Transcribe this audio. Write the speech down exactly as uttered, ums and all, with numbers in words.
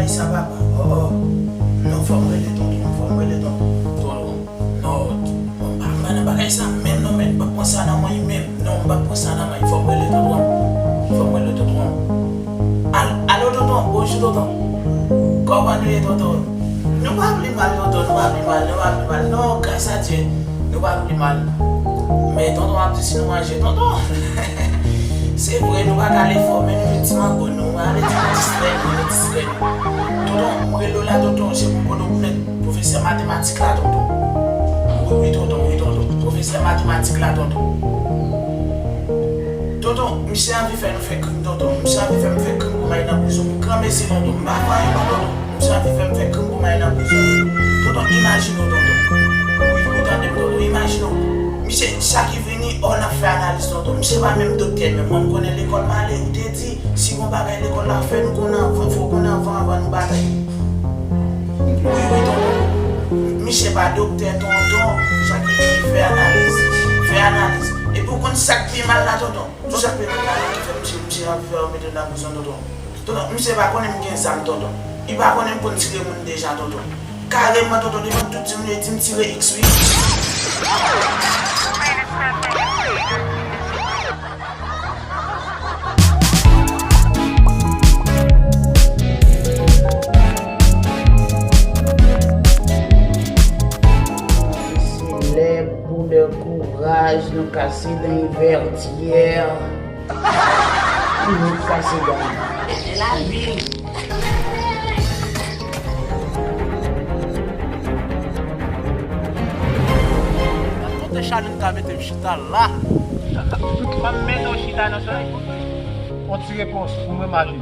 Sa papa, oh, oh. Non, fò m rele tonton, fò m rele tonton. Tonton, non, m pa, m pa nan bagay sa menm non, men m p ap pran sa nan men menm. Non, m p ap pran sa nan men. Fò m rele tonton. Fò m rele tonton. Al-, alo tonton, bonjou tonton. Kòman nou ye tonton? Nou pa pli mal tonton, nou pa pli mal, nou pa pli mal. Non, gras a Dye, nou pa pli mal. Men tonton ap di si nou manje tonton. Se vre, nou pa ka ale fò, men nou jwenn ti mango nou. Ale di nou distrè nou, nou distrè nou. Tonton, m rele w la tonton, se pou Pòtoprens, pwofesè matematik la tonton. Wi, wi tonton, wi tonton. Pwofesè matematik la tonton. Tonton, misye anvi fè nou fè krim tonton. Misye anvi fè m fè krim pou m al nan prizon pou granmesi tonton. M pa fè anyen non tonton. Misye anvi fè m fè krim pou m al nan prizon. Tonton, imajine w tonton. Wi, ou tande m tonton, imajine w. Misye, sa ki vini, oh, n ap fè analiz tonton. Misye pa menm doktè menm. Mwen, m konnen lekòl m ale, ou te di, si gon bagay lekòl la fè, nou konn anvan, fò konn anvan, anvan nou batay. Wi, wi tonton. Misye pa doktè tonton. Sa ki vini, fè analiz. Fè analiz. Epi ou konn sa k pi mal la tonton? Tout sa k pi mal la ki fè misye, misye anvi fè yo mete l nan prizon tonton. Tonton, misye pa konnen m gen zam tonton. Li pa konnen m konn tire moun deja tonton. Kareman tonton, devan tout timoun yo di m tire X wi. Se lè pou lè kouraj nou kase dan Vètyè. Nou kase dan. Se lavi. Kote Charline ka mete m chita la? Pa m mete w chita nan solèy. On ti repons pou mwen, maji.